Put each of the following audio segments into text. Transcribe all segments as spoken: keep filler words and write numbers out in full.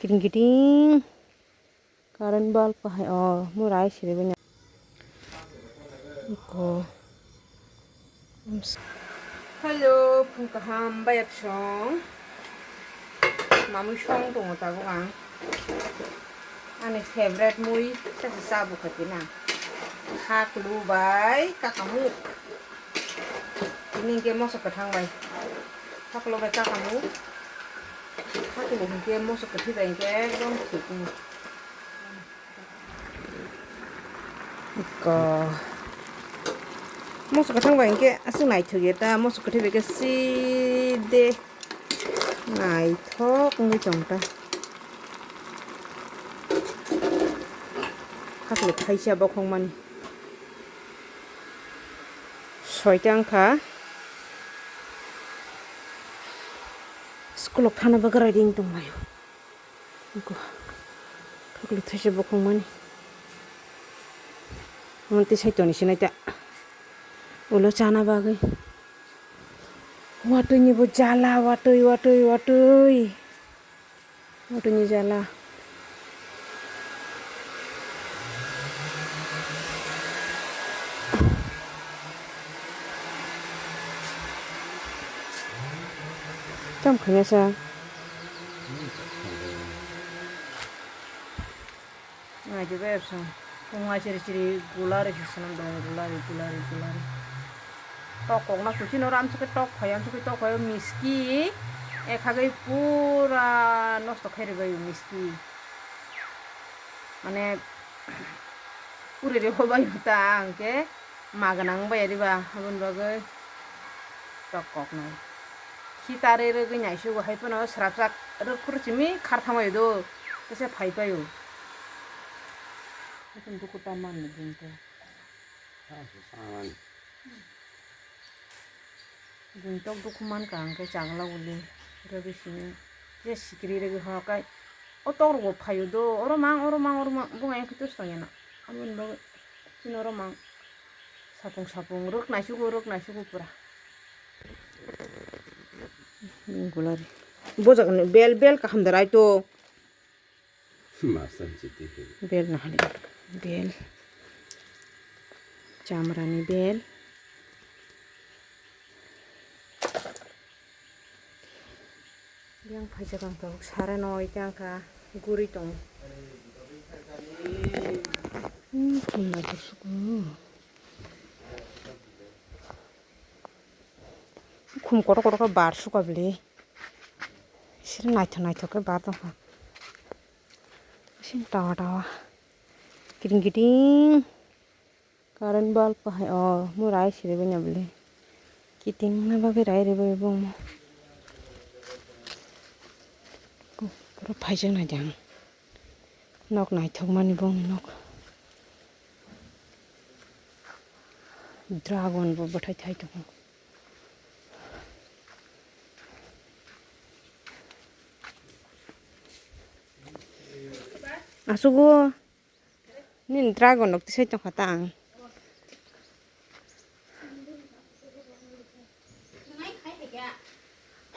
Kiting kiting. Current bulb ko hai o, murai siri bini. Ko. Hello, phung kaham bayat song. Mamui song tongo tabuk ang. Ani favorite mui sasa sabu khatina. Khaklu bai kakamuk. Ini ke moso kathang bai. Khaklu bai kakamuk. Khaklu hingke moso kathi bai hingke ekdom thik. Ko. Moso kathang bai hingke aswk naithok ya ta, moso kathi bai khe side naithok wngwi tong ta. Khaklo thaisa bokhokmani. Soita wngkha. School-o thana bagwi riding tonglaio. Khaklo thaisa bokhokmani. Omo tei sai toni sinai ta. Ulo chana bagwi. Watwi ni bo jala, watwi, watwi, watwi. Watwi ni jala. Tam khaina sa. Nai de bai bwswng. Pung ai chiri chiri gula ri se swnam dong, gula ri, gula ri, gula ri. Tok kok na kuchino ram se ke tok phai, am se ke tok phai, miski. Ek hagwi pura nosto khe ri bai miski. Mane, puri ri ho bai ta ang ke. Ma gwnang bai riba, aboni bagwi tok koknai. Khitarwi rwgwi naisugo, hai phano srapsa rwk phuru simi kharthangwi do, tesa phai paio. Haikhe duku ta manwi bini ta. Bini tok duku mankha, hwnkhe chagla uli rwgwi simi je sikiri rwgwi hokai. O tok rwgo phaio do, oro mang, oro mang, oro mang, bung ayang khe tus tongya na. Aboni bagwi chini oro mang. Sapung sapung rwk naisugo, rwk naisugo pura. Gulari. Bo jaga ni bel, bel kaham da rai to. Masan chiti he. Bel nahani. Bel. Chamrani bel. Yang phaijak ang tabuk sare noi tei ang kha guri tongo. Hmm, khum naithok suku. Khum kotor kotor khe bar suka bwle. Sir naithok naithok khe bar tongkha. Sing tawa tawa. Kiting kiting. Current bulb ko hai o, mo rai siri bini bwle. Kiting na bagwi rai ribai bo mo. Pura phaijak nai de ang. Nok naithok mani bongni nok. Dragon bo bwthai thai tongo. Asugo. Nini dragon rok tisai tongkha ta ang.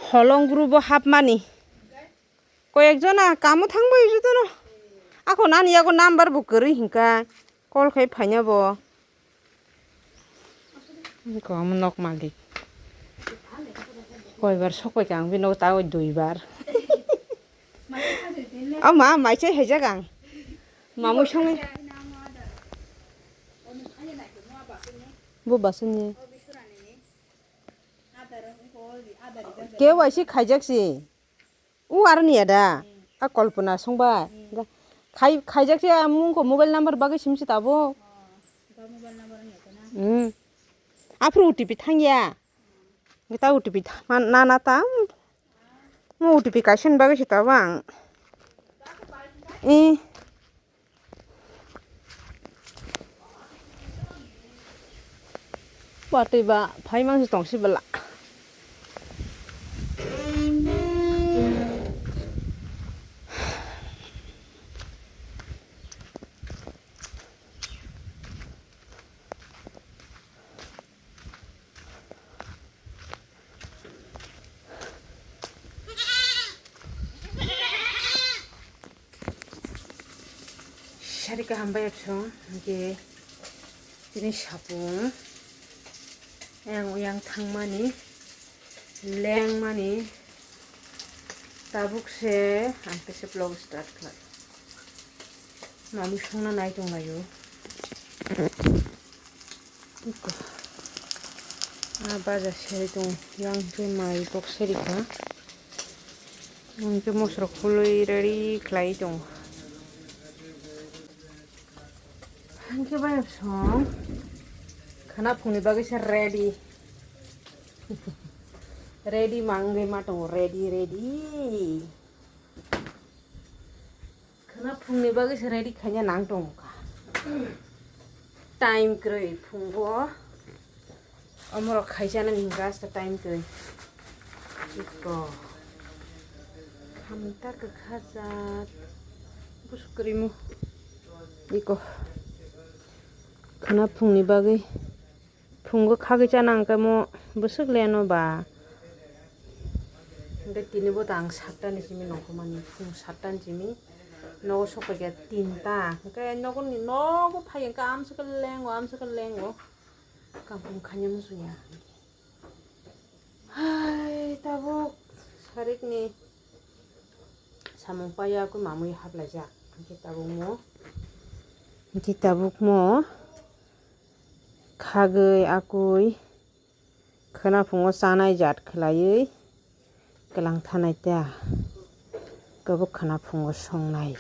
Holong group o hapmani. Koyek jona kamo thangbai jotono. Ako nani yago number bo kwrwi hinkha. Call khai phaina bo. Ko amo nok malik. Koibar sokpai ka ang bini nogo ta oi duibar. O ma, mai chai haijak ang. Mamui songwi. Bo basuni. K Y C khaijak si. U aro ni ada. A Kalpana songba. Khai, khaijak si a mung ko mobile number bagwi sim si tabo. Hmm. Aphuru O T P thangya. Ngi ta O T P tha-, ma-, na, na ta. Mo O T P kaisa ni bagwi se tabang. I. Watwi ba phai mang se tong si bwla. Ari kaham bai absong, hingke tini sapung. Yang uyang thangmani, lengmani, tabuk se ang kisa vlog start khlai. Mami songna nai tong laio. Iko. Ah, baja seri tong, yang ke mai bok seri kha. Yang ke mosrok khului ready khlai tong. Hingke bai song khana phungni bagwi se ready. Ready mangwi ma tongo, ready, ready. Khana phungni bagwi se ready khaina nang tongo kha. Time kwrwi phungo. Omorok khaisa nang hingka asta time twi. Iko. Khamta kwkhajak. Busuk kwrwi mu. Iko. Khana phungni bagwi. Phungo khagwi chana hwnkhe mo busuk leno ba. Hwnkhe tini bo tang satta ni simi nongkhormani. Phung satta ni simi. Nogo sokphaikha tinta. Hwnkhe nogoni nogo phai hwnkhe amswkhe lengo, amswkhe lengo. Kampung khaina muchungya. Hai, tabuk sarikni samung paiya kwi mamui haplaijak. Hwnkhe tabuk mo, hwnkhe tabuk mo khagwi akwi khwnaphungo chanai jat khwlaiwi kwlang thanai ta. Kebo khwnaphungo songnai.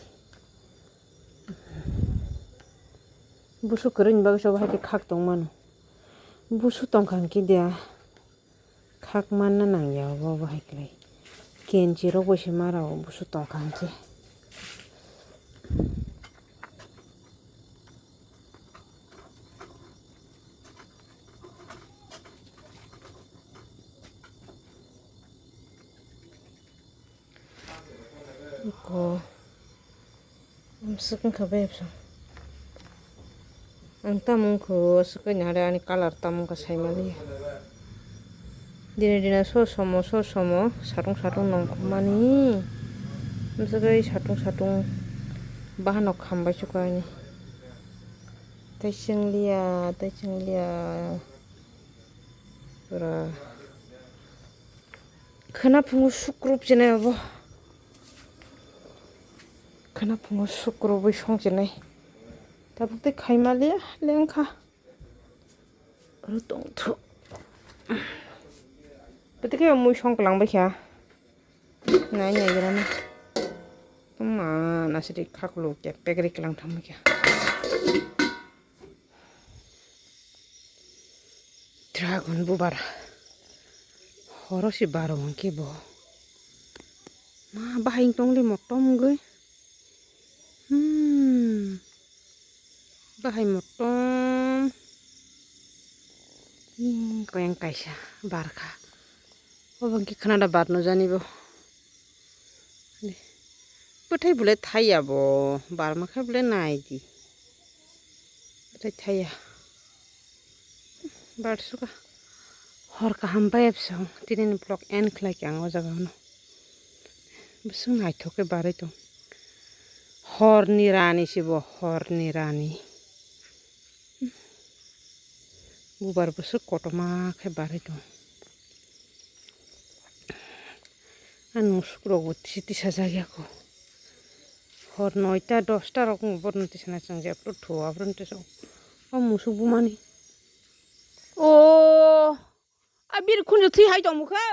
Busu kwrwini bagwi se bo hai khe khak tongmano. Busu tongkha hwnkhe dia khak manna nangya obo, obo hai khlai. Kenchi rok bai se ma rw busu tongkha hwnkhe. Iko. Amswk wngkha bai absong. Ang tamo wngkha o, aswk wngya hwnkhe ani colour tamo wngkha saimaliya. Dini dini so somo, so somo, satung satung nongkhormani. Amswk oi satung satung bahanok khambai chukha ani. Tei chwngliya, tei chwngliya. Pura. Khwnaphungo sukrup chenai obo. Khwnaphungo sukrubwi song chenai. Tabuk tei khaimaliya lengkha. Oro tongthu. Bwtwi khe mui song kwlangbaikha. Nai naigrana. Tongma nasiri khaklo kepek ri kwlang thangbaikha. Dragon bubar. Horo si baro hwnkhe bo. Ma bahai tongli motom gwi. Hmm. Bahai motom. Hmm, koyang kaisa barkha. Obo hwnkhe khwnada bar nujani bo. Bwthai bwlai thaiya bo, barma khe bwlai nai di. Bwthai thaiya. Bar suka. Hor kaham bai absong, tini ni vlog end khlai khe ang o jaga no. Bwswk naithok khe barwi tong. Hor ni rani se bo, hor ni rani. Bubar bwswk kotorma khe barwi tong. Ani musuk rok bo tisa tisa jak ya kho. Hor noita dosta rok wng bohrok tisa na chwng jepro thu aphuru tisa. O musuk bumani. O, a bir khunju thwi hai tong mukha.